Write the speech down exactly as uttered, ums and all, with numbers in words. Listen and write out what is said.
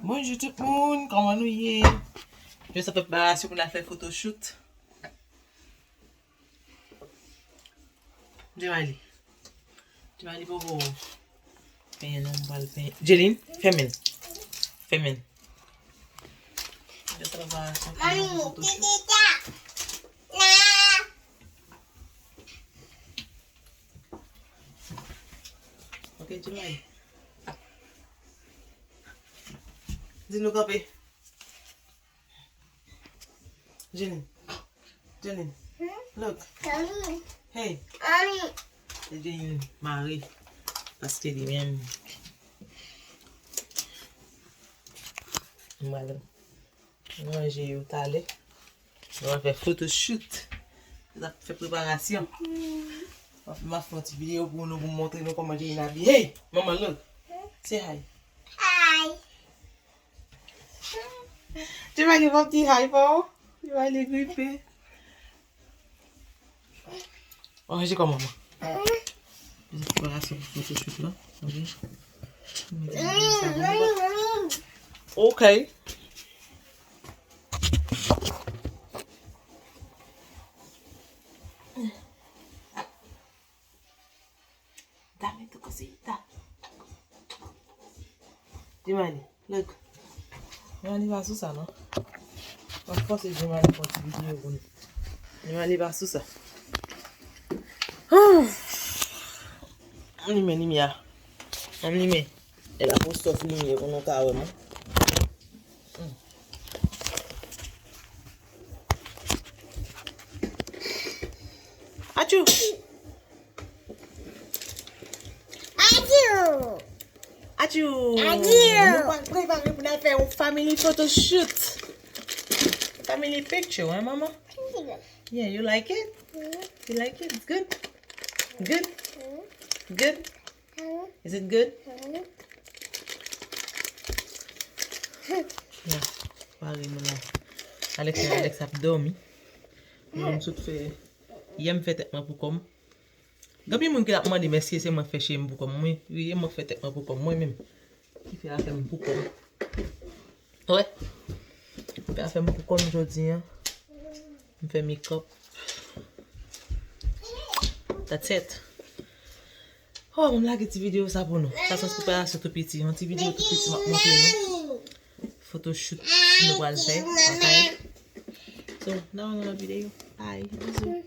Bonjou tout moun, kòman nou ye? Jodi sa fè preparasyon pou n al fè photoshoot. Jemali. Jemali poko penyen non, m pral penyen. Jeline, fèmen. Fèmen. Jodi sa fè preparasyon pou n al fè photoshoot. Ok, Jemali. Di nou kanpe. Jeline. Jeline. Look. Hey. Jeline mare. Paske li menm. Mwen ranje yo talè. Nou va fè photoshoot. Nou va fè preparasyon. M ap fè yon ti videyo pou nou, pou m montre nou kòman Jeline abiye. Hey, manman, look. Say hi. Hi. Jemali, fè yon ti hi pou ou. Jemali gripe. Ranje kò manman. Preparasyon pou photoshoot la. Ok. Ok. Dame tu cosita. Jemali, look. Jemali pa sou sa, non. M ap fòse Jemali fè yon ti videyo pou nou. Jemali pa sou sa. Ann limen limyè a. Ann limen. E la pou sof limyè pou nou ka wè, man. Atchou! Atchou! Atchou! Atchou! Nou pral prepare pou n al fè yon family photoshoot. Family picture, hein, maman? Yeah, you like it? You like it? It's good? Good? Good? Is it good? Yeah. Pare nou la. Alex, Alex ap dòmi. Mwen, m sot fè, yè m fè tèt mwen pou kò m. Gen anpil moun ki ap mande m èske se mwen k fè cheve m pou kò m. Wi, wi, e mwen k fè tèt mwen pou kò m, mwen menm. Ki fè afè m pou kò m. Wè. Fè afè m pou kò m jodi a. M fè makeup. That's it. Oh, m lage ti videyo sa pou nou. Sa se yon preparasyon tou piti. Yon ti videyo tou piti m ap montre nou. Photoshoot nou pral fè lakay. So, nan yon lòt videyo. Bye. Bisou.